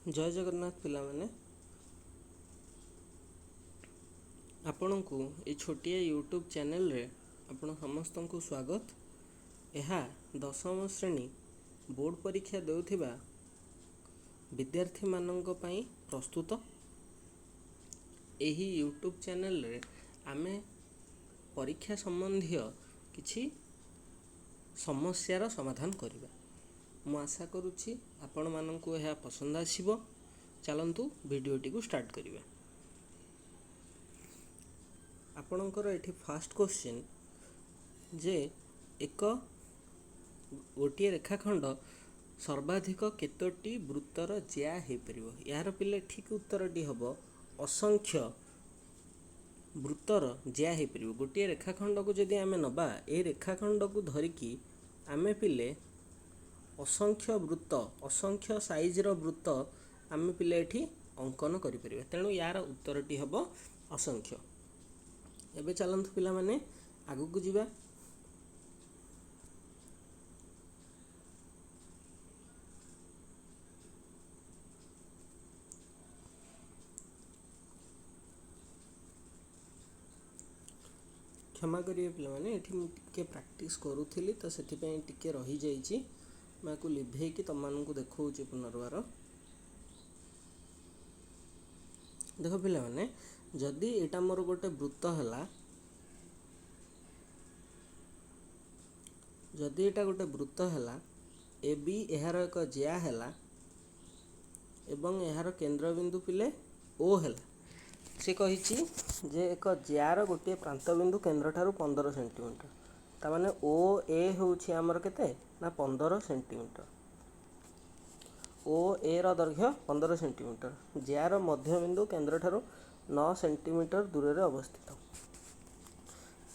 ଜୟ ଜଗନ୍ନାଥ ପିଲାମାନେ, ଆପଣଙ୍କୁ ଏ ଛୋଟିଆ ୟୁଟ୍ୟୁବ୍ ଚ୍ୟାନେଲରେ ଆପଣ ସମସ୍ତଙ୍କୁ ସ୍ୱାଗତ। ଏହା ଦଶମ ଶ୍ରେଣୀ ବୋର୍ଡ଼ ପରୀକ୍ଷା ଦେଉଥିବା ବିଦ୍ୟାର୍ଥୀମାନଙ୍କ ପାଇଁ ପ୍ରସ୍ତୁତ। ଏହି ୟୁଟ୍ୟୁବ୍ ଚ୍ୟାନେଲରେ ଆମେ ପରୀକ୍ଷା ସମ୍ବନ୍ଧୀୟ କିଛି ସମସ୍ୟାର ସମାଧାନ କରିବା। ମୁଁ ଆଶା କରୁଛି ଆପଣମାନଙ୍କୁ ଏହା ପସନ୍ଦ ଆସିବ। ଚାଲନ୍ତୁ ଭିଡ଼ିଓଟିକୁ ଷ୍ଟାର୍ଟ କରିବା। ଆପଣଙ୍କର ଏଠି ଫାଷ୍ଟ କ୍ୱେଶ୍ଚିନ୍ ଯେ ଏକ ଗୋଟିଏ ରେଖାଖଣ୍ଡ ସର୍ବାଧିକ କେତୋଟି ବୃତ୍ତର ଜ୍ୟା ହେଇପାରିବ? ଏହାର ପିଲେ ଠିକ୍ ଉତ୍ତରଟି ହେବ ଅସଂଖ୍ୟ ବୃତ୍ତର ଜ୍ୟା ହେଇପାରିବ। ଗୋଟିଏ ରେଖାଖଣ୍ଡକୁ ଯଦି ଆମେ ନେବା, ଏ ରେଖାଖଣ୍ଡକୁ ଧରିକି ଆମେ ପିଲେ ଅସଂଖ୍ୟ ବୃତ୍ତ, ଅସଂଖ୍ୟ ସାଇଜ୍ର ବୃତ୍ତ ଆମେ ପିଲେ ଏଠି ଅଙ୍କନ କରିପାରିବା। ତେଣୁ ୟାର ଉତ୍ତରଟି ହେବ ଅସଂଖ୍ୟ। ଏବେ ଚାଲନ୍ତୁ ପିଲାମାନେ, ଆଗକୁ ଯିବା। କ୍ଷମା କରିବେ ପିଲାମାନେ, ଏଠି ମୁଁ ଟିକେ ପ୍ରାକ୍ଟିସ୍ କରୁଥିଲି ତ ସେଥିପାଇଁ ଟିକେ ରହିଯାଇଛି। ମୁଁ ୟାକୁ ଲିଭେଇକି ତୁମମାନଙ୍କୁ ଦେଖାଉଛି ପୁନର୍ବାର। ଦେଖ ପିଲାମାନେ, ଯଦି ଏଇଟା ମୋର ଗୋଟେ ବୃତ୍ତ ହେଲା, ଯଦି ଏଇଟା ଗୋଟେ ବୃତ୍ତ ହେଲା, ଏ ବି ଏହାର ଏକ ଜ୍ୟା ହେଲା ଏବଂ ଏହାର କେନ୍ଦ୍ରବିନ୍ଦୁ ପିଲେ ଓ ହେଲା। ସେ କହିଛି ଯେ ଏକ ଜ୍ୟାର ଗୋଟିଏ ପ୍ରାନ୍ତବିନ୍ଦୁ କେନ୍ଦ୍ରଠାରୁ 15 ସେଣ୍ଟିମିଟର। ତାମାନେ ଓ ଏ ହେଉଛି ଆମର କେତେ ନା 15 ସେଣ୍ଟିମିଟର। ଓ ଏର ଦୈର୍ଘ୍ୟ 15 ସେଣ୍ଟିମିଟର। ଜ୍ୟାର ମଧ୍ୟବିନ୍ଦୁ କେନ୍ଦ୍ରଠାରୁ 9 ସେଣ୍ଟିମିଟର ଦୂରରେ ଅବସ୍ଥିତ।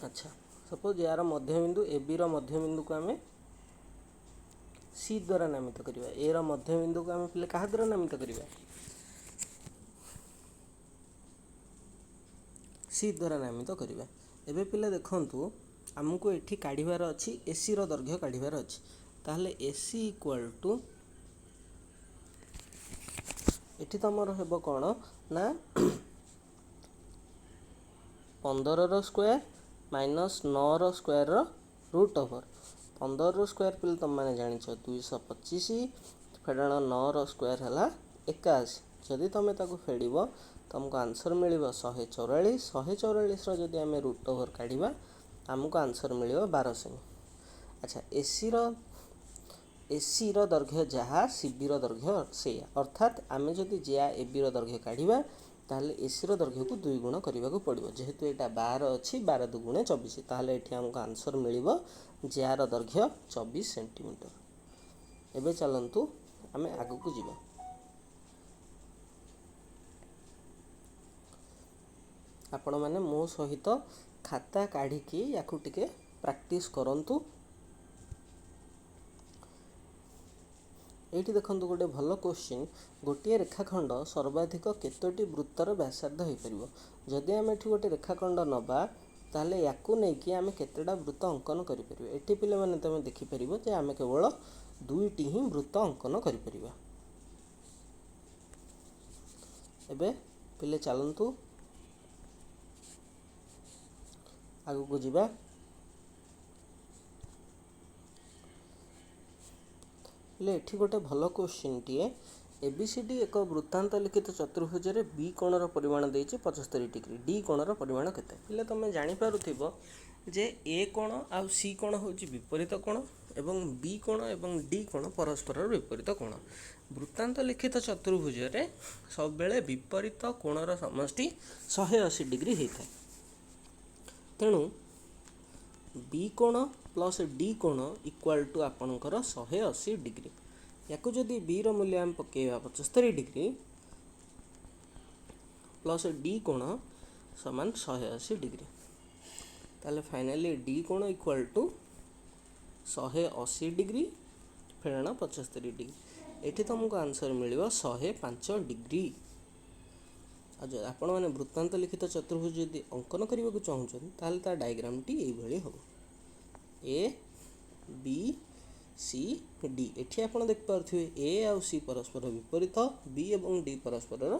ଆଚ୍ଛା, ସପୋଜ ୟାର ମଧ୍ୟବିନ୍ଦୁ ଏ ବିର ମଧ୍ୟବିନ୍ଦୁକୁ ଆମେ ସି ଦ୍ୱାରା ନାମିତ କରିବା। ଏର ମଧ୍ୟବିନ୍ଦୁକୁ ଆମେ ପିଲେ କାହା ଦ୍ୱାରା ନାମିତ କରିବା? ସି ଦ୍ୱାରା ନାମିତ କରିବା। ଏବେ ପିଲେ ଦେଖନ୍ତୁ, ଆମକୁ ଏଠି କାଢ଼ିବାର ଅଛି, ଏସିର ଦୈର୍ଘ୍ୟ କାଢ଼ିବାର ଅଛି। ତାହେଲେ ଏସି ଇକ୍ୱାଲ୍ ଟୁ ଏଠି ତମର ହେବ କ'ଣ ନା 15ର ସ୍କୋୟାର ମାଇନସ୍ 9ର ସ୍କୋୟାରର ରୁଟ୍ ଓଭର। 15ର ସ୍କୋୟାର ପିଲେ ତୁମମାନେ ଜାଣିଛ 225, ଫେଡ଼ାଣ 9ର ସ୍କୋୟାର ହେଲା 81। ଯଦି ତୁମେ ତାକୁ ଫେଡ଼ିବ, ତୁମକୁ ଆନ୍ସର୍ ମିଳିବ 144। 144ର ଯଦି ଆମେ ରୁଟ୍ ଓଭର କାଢ଼ିବା, ଆମକୁ ଆନ୍ସର୍ ମିଳିବ 12 ସେମି। ଆଚ୍ଛା, ଏସିର ଦୈର୍ଘ୍ୟ ଯାହା, ସିବିର ଦୈର୍ଘ୍ୟ ସେଇଆ। ଅର୍ଥାତ୍ ଆମେ ଯଦି ଜିଆ ଏ ବିର ଦୈର୍ଘ୍ୟ କାଢ଼ିବା, ତାହେଲେ ଏସିର ଦୈର୍ଘ୍ୟକୁ ଦୁଇ ଗୁଣ କରିବାକୁ ପଡ଼ିବ। ଯେହେତୁ ଏଇଟା 12 ଅଛି, 12 ଦୁଗୁଣେ 24। ତାହେଲେ ଏଠି ଆମକୁ ଆନ୍ସର୍ ମିଳିବ ଜିଆର ଦୈର୍ଘ୍ୟ 24 ସେଣ୍ଟିମିଟର। ଏବେ ଚାଲନ୍ତୁ ଆମେ ଆଗକୁ ଯିବା। ଆପଣମାନେ ମୋ ସହିତ ଖାତା କାଢ଼ିକି ୟାକୁ ଟିକେ ପ୍ରାକ୍ଟିସ୍ କରନ୍ତୁ। ଏଇଠି ଦେଖନ୍ତୁ ଗୋଟେ ଭଲ କ୍ୱେଶ୍ଚିନ୍। ଗୋଟିଏ ରେଖାଖଣ୍ଡ ସର୍ବାଧିକ କେତୋଟି ବୃତ୍ତର ବ୍ୟାସାର୍ଦ୍ଧ ହେଇପାରିବ? ଯଦି ଆମେ ଏଠି ଗୋଟେ ରେଖାଖଣ୍ଡ ନେବା, ତାହେଲେ ୟାକୁ ନେଇକି ଆମେ କେତେଟା ବୃତ୍ତ ଅଙ୍କନ କରିପାରିବା? ଏଠି ପିଲାମାନେ ତୁମେ ଦେଖିପାରିବ ଯେ ଆମେ କେବଳ ଦୁଇଟି ହିଁ ବୃତ୍ତ ଅଙ୍କନ କରିପାରିବା। ଏବେ ପିଲେ ଚାଲନ୍ତୁ ଆଗକୁ ଯିବା। ହେଲେ ଏଠି ଗୋଟେ ଭଲ କ୍ୱେଶ୍ଚିନ୍ଟିଏ। ଏ ବି ସି ଡି ଏକ ବୃତ୍ତାନ୍ତ ଲିଖିତ ଚତୁର୍ଭୁଜରେ ବି କୋଣର ପରିମାଣ ଦେଇଛି 75 ଡିଗ୍ରୀ, ଡି କୋଣର ପରିମାଣ କେତେ? ହେଲେ ତୁମେ ଜାଣିପାରୁଥିବ ଯେ ଏ କୋଣ ଆଉ ସି କୋଣ ହେଉଛି ବିପରୀତ କୋଣ ଏବଂ ବି କୋଣ ଏବଂ ଡି କୋଣ ପରସ୍ପରର ବିପରୀତ କୋଣ। ବୃତ୍ତାନ୍ତ ଲିଖିତ ଚତୁର୍ଭୁଜରେ ସବୁବେଳେ ବିପରୀତ କୋଣର ସମଷ୍ଟି 180 ଡିଗ୍ରୀ ହେଇଥାଏ। ତେଣୁ ବି କୋଣ ପ୍ଲସ୍ ଡି କୋଣ ଇକ୍ୱାଲ୍ ଟୁ ଆପଣଙ୍କର 180 ଡିଗ୍ରୀ। ୟାକୁ ଯଦି ବିର ମୂଲ୍ୟ ଆମେ ପକାଇବା 75 ଡିଗ୍ରୀ ପ୍ଲସ୍ ଡି କୋଣ ସମାନ 180 ଡିଗ୍ରୀ, ତାହେଲେ ଫାଇନାଲି ଡି କୋଣ ଇକ୍ୱାଲ୍ ଟୁ 180 ଡିଗ୍ରୀ ଫେଡ଼ାଣ 75 ଡିଗ୍ରୀ। ଏଠି ତୁମକୁ ଆନ୍ସର୍ ମିଳିବ 105 ଡିଗ୍ରୀ। ଆଉ ଆପଣମାନେ ବୃତ୍ତାନ୍ତ ଲିଖିତ ଚତୁର୍ଭୁଜ ଯଦି ଅଙ୍କନ କରିବାକୁ ଚାହୁଁଛନ୍ତି, ତାହେଲେ ତା ଡାଇଗ୍ରାମଟି ଏଇଭଳି ହେବ। A B C D. ଏଠି ଆପଣ ଦେଖିପାରୁଥିବେ ଏ ଆଉ ସି ପରସ୍ପର ବିପରୀତ, ବି ଏବଂ ଡି ପରସ୍ପରର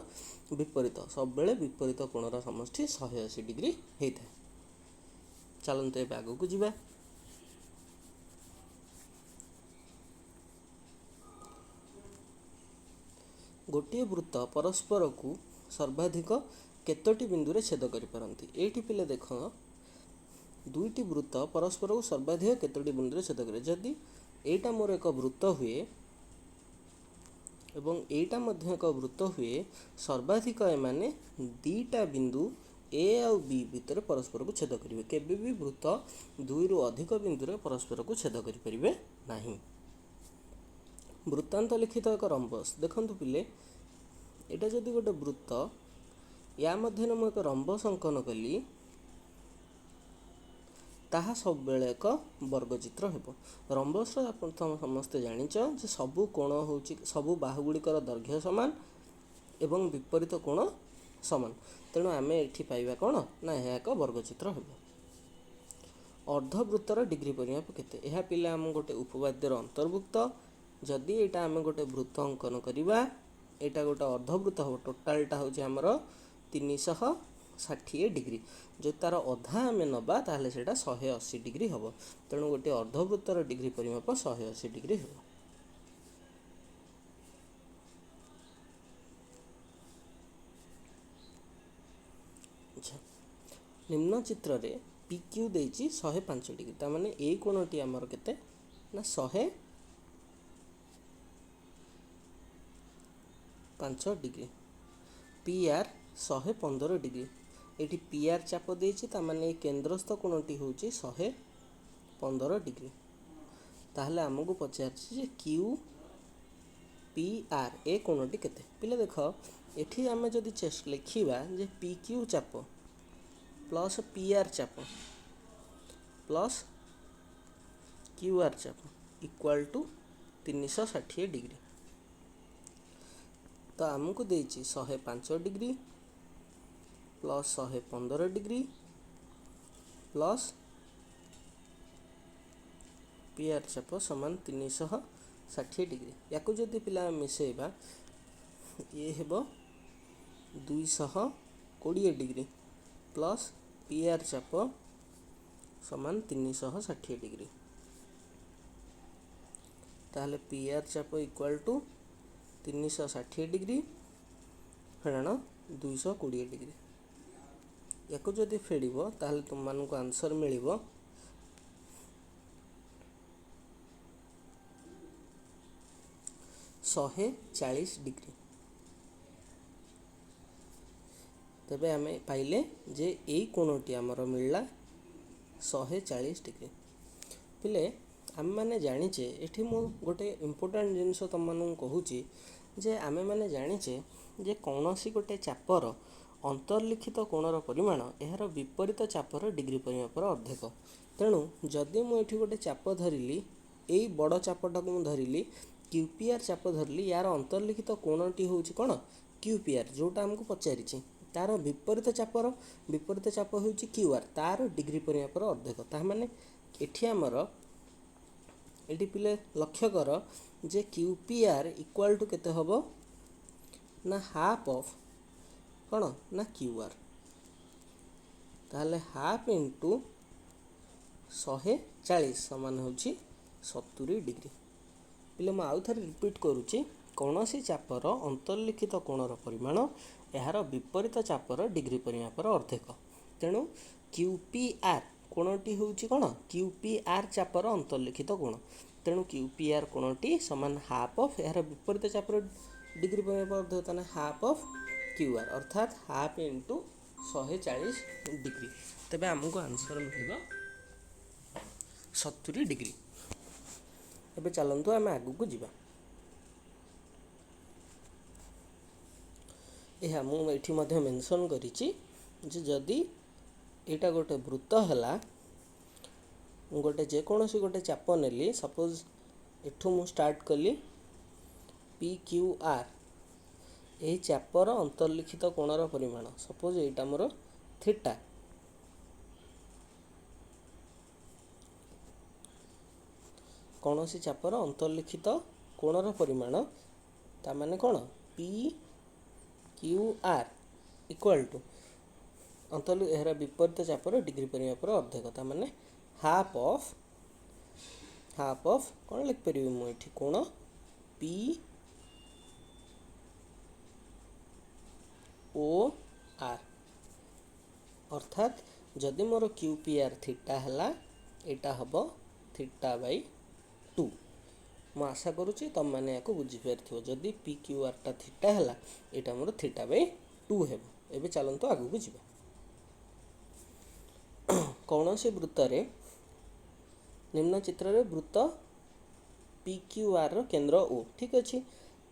ବିପରୀତ। ସବୁବେଳେ ବିପରୀତ କୋଣର ସମଷ୍ଟି 180 ଡିଗ୍ରୀ ହେଇଥାଏ। ଚାଲନ୍ତୁ ଏବେ ଆଗକୁ ଯିବା। ଗୋଟିଏ ବୃତ୍ତ ପରସ୍ପରକୁ ସର୍ବାଧିକ କେତୋଟି ବିନ୍ଦୁରେ ଛେଦ କରିପାରନ୍ତି? ଏଇଠି ପିଲେ ଦେଖ, ଦୁଇଟି ବୃତ୍ତ ପରସ୍ପରକୁ ସର୍ବାଧିକ କେତୋଟି ବିନ୍ଦୁରେ ଛେଦ କରିବେ? ଯଦି ଏଇଟା ମୋର ଏକ ବୃତ୍ତ ହୁଏ ଏବଂ ଏଇଟା ମଧ୍ୟ ଏକ ବୃତ୍ତ ହୁଏ, ସର୍ବାଧିକ ଏମାନେ ଦୁଇଟା ବିନ୍ଦୁ ଏ ଆଉ ବି ଭିତରେ ପରସ୍ପରକୁ ଛେଦ କରିବେ। କେବେ ବି ବୃତ୍ତ ଦୁଇରୁ ଅଧିକ ବିନ୍ଦୁରେ ପରସ୍ପରକୁ ଛେଦ କରିପାରିବେ ନାହିଁ। ବୃତ୍ତାନ୍ତ ଲିଖିତ ଏକ ରମ୍ବସ୍। ଦେଖନ୍ତୁ ପିଲେ, ଏଇଟା ଯଦି ଗୋଟେ ବୃତ୍ତ, ୟା ମଧ୍ୟରେ ମୁଁ ଏକ ରମ୍ବସ୍ ଅଙ୍କନ କଲି, ତାହା ସବୁବେଳେ ଏକ ବର୍ଗଚିତ୍ର ହେବ। ରମ୍ବସ୍ର ଆପଣ ସମସ୍ତେ ଜାଣିଛ ଯେ ସବୁ କୋଣ ହେଉଛି, ସବୁ ବାହୁ ଗୁଡ଼ିକର ଦୈର୍ଘ୍ୟ ସମାନ ଏବଂ ବିପରୀତ କୋଣ ସମାନ। ତେଣୁ ଆମେ ଏଠି ପାଇବା କ'ଣ ନା ଏହା ଏକ ବର୍ଗଚିତ୍ର ହେବ। ଅର୍ଦ୍ଧବୃତ୍ତର ଡିଗ୍ରୀ ପରିମାପ କେତେ? ଏହା ପିଲା ଆମ ଗୋଟେ ଉପବାଦ୍ୟର ଅନ୍ତର୍ଭୁକ୍ତ। ଯଦି ଏଇଟା ଆମେ ଗୋଟେ ବୃତ୍ତ ଅଙ୍କନ କରିବା, ଏଇଟା ଗୋଟେ ଅର୍ଦ୍ଧବୃତ୍ତ ହେବ। ଟୋଟାଲଟା ହେଉଛି ଆମର 360 ଡିଗ୍ରୀ। ଯଦି ତାର ଅଧା ଆମେ ନେବା, ତାହେଲେ ସେଇଟା 180 ଡିଗ୍ରୀ ହେବ। ତେଣୁ ଗୋଟିଏ ଅର୍ଦ୍ଧବୃତ୍ତର ଡିଗ୍ରୀ ପରିମାପ 180 ଡିଗ୍ରୀ ହେବ। ଆଚ୍ଛା, ନିମ୍ନ ଚିତ୍ରରେ ପି କ୍ୟୁ ଦେଇଛି 105 ଡିଗ୍ରୀ। ତାମାନେ ଏଇ କୋଣଟି ଆମର କେତେ ନା 105 ଡିଗ୍ରୀ। P R 115 degree. ଏଇଠି ପି ଆର୍ ଚାପ ଦେଇଛି, ତାମାନେ ଏଇ କେନ୍ଦ୍ରସ୍ଥ କୋଣଟି ହେଉଛି 115 ଡିଗ୍ରୀ। ତାହେଲେ ଆମକୁ ପଚାରିଛି ଯେ କ୍ୟୁ ପି ଆର୍ ଏ କୋଣଟି କେତେ? ପିଲା ଦେଖ, ଏଠି ଆମେ ଯଦି ଲେଖିବା ଯେ ପି କ୍ୟୁ ଚାପ ପ୍ଲସ୍ ପି ଆର୍ ଚାପ ପ୍ଲସ୍ କ୍ୟୁ ଆର୍ ଚାପ ଇକ୍ୱାଲ୍ ଟୁ 360 ଡିଗ୍ରୀ। ତ ଆମକୁ ଦେଇଛି 105 degree plus 115 degree plus P R ଚାପ ସମାନ 360 ଡିଗ୍ରୀ। ୟାକୁ ଯଦି ପିଲା ମିଶାଇବା, ଇଏ ହେବ 220 ଡିଗ୍ରୀ ପ୍ଲସ୍ ପି ଆର୍ ଚାପ ସମାନ 360 ଡିଗ୍ରୀ। ତାହେଲେ ପି ଆର୍ ଚାପ ଇକ୍ୱାଲ୍ ଟୁ 360 ଡିଗ୍ରୀ ଫେଡ଼ାଣ 220 ଡିଗ୍ରୀ। ୟାକୁ ଯଦି ଫେଡ଼ିବ, ତାହେଲେ ତୁମମାନଙ୍କୁ ଆନ୍ସର୍ ମିଳିବ 140 ଡିଗ୍ରୀ। ତେବେ ଆମେ ପାଇଲେ ଯେ ଏଇ କୋଣଟି ଆମର ମିଳିଲା 140 ଡିଗ୍ରୀ। ପିଲେ, ଆମେମାନେ ଜାଣିଛେ, ଏଠି ମୁଁ ଗୋଟେ ଇମ୍ପୋର୍ଟାଣ୍ଟ ଜିନିଷ ତୁମମାନଙ୍କୁ କହୁଛି ଯେ ଆମେମାନେ ଜାଣିଛେ ଯେ କୌଣସି ଗୋଟେ ଚାପର ଅନ୍ତର୍ଲିଖିତ କୋଣର ପରିମାଣ ଏହାର ବିପରୀତ ଚାପର ଡିଗ୍ରୀ ପରିମାପର ଅର୍ଦ୍ଧେକ। ତେଣୁ ଯଦି ମୁଁ ଏଠି ଗୋଟେ ଚାପ ଧରିଲି, ଏଇ ବଡ଼ ଚାପଟାକୁ ମୁଁ ଧରିଲି, କ୍ୟୁ ପି ଆର୍ ଚାପ ଧରିଲି, ୟାର ଅନ୍ତର୍ଲିଖିତ କୋଣଟି ହେଉଛି କ'ଣ? କ୍ୟୁ ପି ଆର୍, ଯେଉଁଟା ଆମକୁ ପଚାରିଛି। ତାର ବିପରୀତ ଚାପର ବିପରୀତ ଚାପ ହେଉଛି କ୍ୟୁ ଆର୍, ତାର ଡିଗ୍ରୀ ପରିମାପର ଅର୍ଦ୍ଧେକ। ତାହା ମାନେ ଏଠି ଆମର ଏଠି ପିଲେ ଲକ୍ଷ୍ୟ କର ଯେ Q P R equal to କେତେ ହେବ ନା ହାଫ୍ ଅଫ୍ କ'ଣ ନା କ୍ୟୁ ଆର୍। ତାହେଲେ ହାଫ୍ ଇଣ୍ଟୁ 140 ସମାନ ହେଉଛି 70 ଡିଗ୍ରୀ। ପିଲେ, ମୁଁ ଆଉ ଥରେ ରିପିଟ୍ କରୁଛି, କୌଣସି ଚାପର ଅନ୍ତର୍ଲିଖିତ କୋଣର ପରିମାଣ ଏହାର ବିପରୀତ ଚାପର ଡିଗ୍ରୀ ପରିମାପର ଅର୍ଦ୍ଧେକ। ତେଣୁ କ୍ୟୁ ପି ଆର୍ କୋଣଟି ହେଉଛି କ'ଣ? କ୍ୟୁ ପି ଆର୍ ଚାପର ଅନ୍ତର୍ଲିଖିତ କୋଣ। ତେଣୁ କ୍ୟୁ ପି ଆର୍ କୋଣଟି ସମାନ ହାଫ୍ ଅଫ୍ ଏହାର ବିପରୀତ ଚାପର ଡିଗ୍ରୀ ପରିମାପ ଅର୍ଦ୍ଧେକ, ତାହେଲେ ହାଫ୍ ଅଫ୍ କ୍ୟୁ ଆର୍, ଅର୍ଥାତ୍ ହାଫ୍ ଇଣ୍ଟୁ 140 ଡିଗ୍ରୀ। ତେବେ ଆମକୁ ଆନ୍ସର୍ ମିଳିବ 70 ଡିଗ୍ରୀ। ଏବେ ଚାଲନ୍ତୁ ଆମେ ଆଗକୁ ଯିବା। ଏହା ମୁଁ ଏଠି ମଧ୍ୟ ମେନସନ୍ କରିଛି ଯେ ଯଦି ଏଇଟା ଗୋଟେ ବୃତ୍ତ ହେଲା, ମୁଁ ଗୋଟେ ଯେକୌଣସି ଗୋଟେ ଚାପ ନେଲି, ସପୋଜ୍ ଏଠୁ ମୁଁ ଷ୍ଟାର୍ଟ କଲି ପି କ୍ୟୁ ଆର୍, ଏହି ଚାପର ଅନ୍ତର୍ଲିଖିତ କୋଣର ପରିମାଣ ସପୋଜ୍ ଏଇଟା ମୋର ଥିଟା, କୌଣସି ଚାପର ଅନ୍ତର୍ଲିଖିତ କୋଣର ପରିମାଣ, ତା ମାନେ କ'ଣ? P Q R equal to ଅନ୍ତର୍ଲି ଏହାର ବିପରୀତ ଚାପର ଡିଗ୍ରୀ ପରିମାପର ଅର୍ଦ୍ଧେକ। ତା ମାନେ ହାଫ୍ ଅଫ୍ କ'ଣ ଲେଖିପାରିବି ମୁଁ ଏଠି? କୋଣ ପି ଓ ଆର୍। ଅର୍ଥାତ୍ ଯଦି ମୋର କ୍ୟୁ ପି ଆର୍ ଥିଟା ହେଲା, ଏଇଟା ହେବ ଥିଟା ବାଇ ଟୁ। ମୁଁ ଆଶା କରୁଛି ତୁମମାନେ ୟାକୁ ବୁଝିପାରିଥିବ। ଯଦି ପି କ୍ୟୁ ଆର୍ଟା ଥିଟା ହେଲା, ଏଇଟା ମୋର ଥିଟା ବାଇ ଟୁ ହେବ। ଏବେ ଚାଲନ୍ତୁ ଆଗକୁ ଯିବା। କୌଣସି ବୃତ୍ତରେ, ନିମ୍ନ ଚିତ୍ରରେ ବୃତ୍ତ ପି କ୍ୟୁ ଆର୍ର କେନ୍ଦ୍ର ଓ, ଠିକ୍ ଅଛି,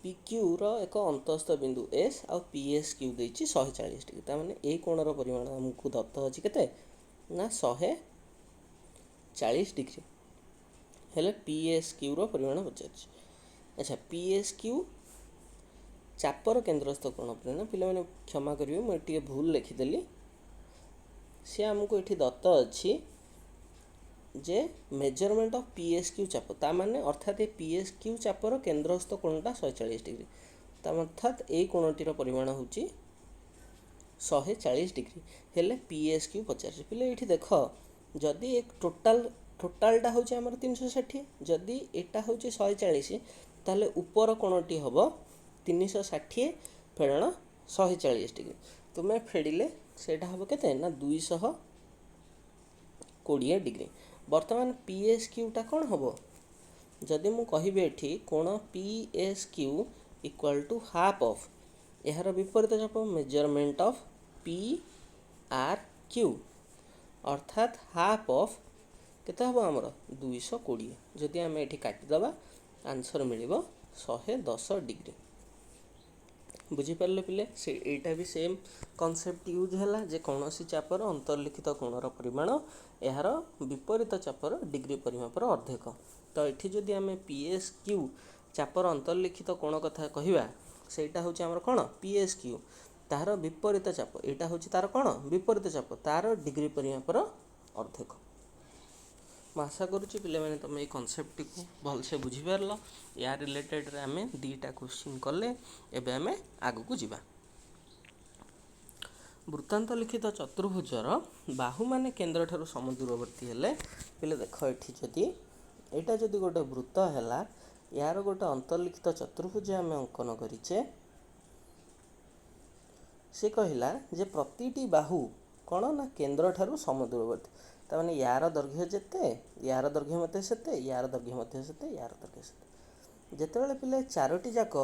ପି କ୍ୟୁର ଏକ ଅନ୍ତସ୍ଥ ବିନ୍ଦୁ ଏସ୍ ଆଉ ପି ଏସ୍ କ୍ୟୁ ଦେଇଛି 140 ଡିଗ୍ରୀ। ତାମାନେ ଏଇ କୋଣର ପରିମାଣ ଆମକୁ ଦତ୍ତ ଅଛି କେତେ ନା 140 ଡିଗ୍ରୀ। ହେଲେ ପି ଏସ୍ କ୍ୟୁର ପରିମାଣ ପଚାରିଛି। ଆଚ୍ଛା, ପି ଏସ୍ କ୍ୟୁ ଚାପର କେନ୍ଦ୍ରସ୍ଥ କୋଣ ପରିମାଣ। ପିଲାମାନେ, କ୍ଷମା କରିବେ, ମୁଁ ଟିକେ ଭୁଲ ଲେଖିଦେଲି। ସେ ଆମକୁ ଏଠି ଦତ୍ତ ଅଛି ଯେ measurement of P S Q ଚାପ, ତା ମାନେ ଅର୍ଥାତ୍ ଏ ପି ଏସ୍ କ୍ୟୁ ଚାପର କେନ୍ଦ୍ରସ୍ଥ କୋଣଟା 140 ଡିଗ୍ରୀ। ତା ଅର୍ଥାତ୍ ଏଇ କୋଣଟିର ପରିମାଣ ହେଉଛି 140 ଡିଗ୍ରୀ। ହେଲେ ପି ଏସ୍ କ୍ୟୁ ପଚାରିଛି। ପିଲେ, ଏଇଠି ଦେଖ, ଯଦି ଏ ଟୋଟାଲଟା ହେଉଛି ଆମର 360, ଯଦି ଏଇଟା ହେଉଛି 140, ତାହେଲେ ଉପର କୋଣଟି ହେବ 360 ଫେଡ଼ଣ 140 ଡିଗ୍ରୀ। ତୁମେ ଫେଡ଼ିଲେ ସେଇଟା ହେବ କେତେ ନା 220 ଡିଗ୍ରୀ। ବର୍ତ୍ତମାନ ପି ଏସ୍ କ୍ୟୁଟା କ'ଣ ହେବ? ଯଦି ମୁଁ କହିବି ଏଠି କୋଣ P S Q equal to half of ଏହାର ବିପରୀତ ଚାପ, measurement of P R Q, ଅର୍ଥାତ୍ ହାଫ୍ ଅଫ୍ କେତେ ହେବ ଆମର? 220। ଯଦି ଆମେ ଏଠି କାଟିଦେବା, ଆନ୍ସର୍ ମିଳିବ 110 ଡିଗ୍ରୀ। ବୁଝିପାରିଲେ ପିଲେ? ସେ ଏଇଟା ବି ସେମ୍ କନସେପ୍ଟ ୟୁଜ୍ ହେଲା ଯେ କୌଣସି ଚାପର ଅନ୍ତର୍ଲିଖିତ କୋଣର ପରିମାଣ ଏହାର ବିପରୀତ ଚାପର ଡିଗ୍ରୀ ପରିମାପର ଅର୍ଦ୍ଧେକ। ତ ଏଠି ଯଦି ଆମେ ପି ଏସ୍ କ୍ୟୁ ଚାପର ଅନ୍ତର୍ଲିଖିତ କୋଣ କଥା କହିବା, ସେଇଟା ହେଉଛି ଆମର କ'ଣ? ପି ଏସ୍ କ୍ୟୁ, ତାହାର ବିପରୀତ ଚାପ। ଏଇଟା ହେଉଛି ତାର କ'ଣ? ବିପରୀତ ଚାପ, ତାର ଡିଗ୍ରୀ ପରିମାପର ଅର୍ଦ୍ଧେକ। ମୁଁ ଆଶା କରୁଛି ପିଲାମାନେ, ତୁମେ ଏଇ କନସେପ୍ଟଟିକୁ ଭଲସେ ବୁଝିପାରିଲ। ୟା ରିଲେଟେଡ଼ରେ ଆମେ ଦୁଇଟା କୋଶ୍ଚିନ୍ କଲେ। ଏବେ ଆମେ ଆଗକୁ ଯିବା। ବୃତ୍ତାନ୍ତ ଲିଖିତ ଚତୁର୍ଭୁଜର ବାହୁମାନେ କେନ୍ଦ୍ରଠାରୁ ସମଦୂରବର୍ତ୍ତୀ ହେଲେ। ପିଲେ ଦେଖ, ଏଠି ଯଦି ଏଇଟା ଯଦି ଗୋଟେ ବୃତ୍ତ ହେଲା, ୟାର ଗୋଟେ ଅନ୍ତର୍ଲିଖିତ ଚତୁର୍ଭୁଜ ଆମେ ଅଙ୍କନ କରିଛେ। ସେ କହିଲା ଯେ ପ୍ରତିଟି ବାହୁ କ'ଣ ନା କେନ୍ଦ୍ରଠାରୁ ସମଦୂରବର୍ତ୍ତୀ। ତାମାନେ ୟାର ଦୈର୍ଘ୍ୟ ଯେତେ, ୟାର ଦୈର୍ଘ୍ୟ ମଧ୍ୟ ସେତେ, ୟାର ଦୈର୍ଘ୍ୟ ମଧ୍ୟ ସେତେ, ୟାର ଦୈର୍ଘ୍ୟ ସେତେ। ଯେତେବେଳେ ପିଲେ ଚାରୋଟି ଯାକ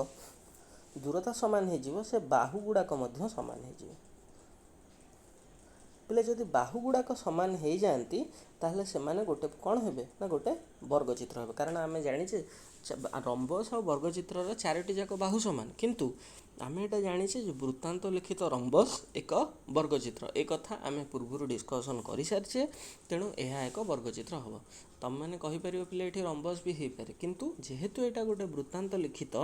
ଦୂରତା ସମାନ ହେଇଯିବ, ସେ ବାହୁ ଗୁଡ଼ାକ ମଧ୍ୟ ସମାନ ହେଇଯିବ। ପିଲେ, ଯଦି ବାହୁ ଗୁଡ଼ାକ ସମାନ ହେଇଯାଆନ୍ତି, ତାହେଲେ ସେମାନେ ଗୋଟେ କ'ଣ ହେବେ ନା ଗୋଟେ ବର୍ଗଚିତ୍ର ହେବେ। କାରଣ ଆମେ ଜାଣିଛେ ରମ୍ବସ୍ ଆଉ ବର୍ଗଚିତ୍ରର ଚାରୋଟି ଯାକ ବାହୁ ସମାନ। କିନ୍ତୁ ଆମେ ଏଇଟା ଜାଣିଛେ ଯେ ବୃତ୍ତାନ୍ତ ଲିଖିତ ରମ୍ବସ୍ ଏକ ବର୍ଗଚିତ୍ର। ଏ କଥା ଆମେ ପୂର୍ବରୁ ଡିସ୍କସନ୍ କରିସାରିଛେ। ତେଣୁ ଏହା ଏକ ବର୍ଗଚିତ୍ର ହେବ। ତମେମାନେ କହିପାରିବ ପିଲେ, ଏଠି ରମ୍ବସ୍ ବି ହେଇପାରେ। କିନ୍ତୁ ଯେହେତୁ ଏଇଟା ଗୋଟେ ବୃତ୍ତାନ୍ତ ଲିଖିତ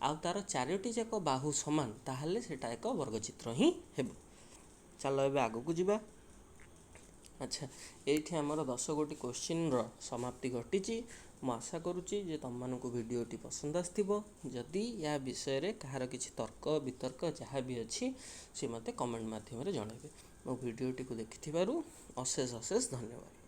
ଆଉ ତାର ଚାରୋଟି ଯାକ ବାହୁ ସମାନ, ତାହେଲେ ସେଇଟା ଏକ ବର୍ଗଚିତ୍ର ହିଁ ହେବ। ଚାଲ ଏବେ ଆଗକୁ ଯିବା। ଆଚ୍ଛା, ଏଇଠି ଆମର 10 ଗୋଟି କୋଶ୍ଚିନ୍ର ସମାପ୍ତି ଘଟିଛି। ମୁଁ ଆଶା କରୁଛି ଯେ ତୁମମାନଙ୍କୁ ଭିଡ଼ିଓଟି ପସନ୍ଦ ଆସିଥିବ। ଯଦି ୟା ବିଷୟରେ କାହାର କିଛି ତର୍କ ବିତର୍କ ଯାହା ବି ଅଛି, ସେ ମୋତେ କମେଣ୍ଟ ମାଧ୍ୟମରେ ଜଣାଇବେ। ମୋ ଭିଡ଼ିଓଟିକୁ ଦେଖିଥିବାରୁ ଅଶେଷ ଅଶେଷ ଧନ୍ୟବାଦ।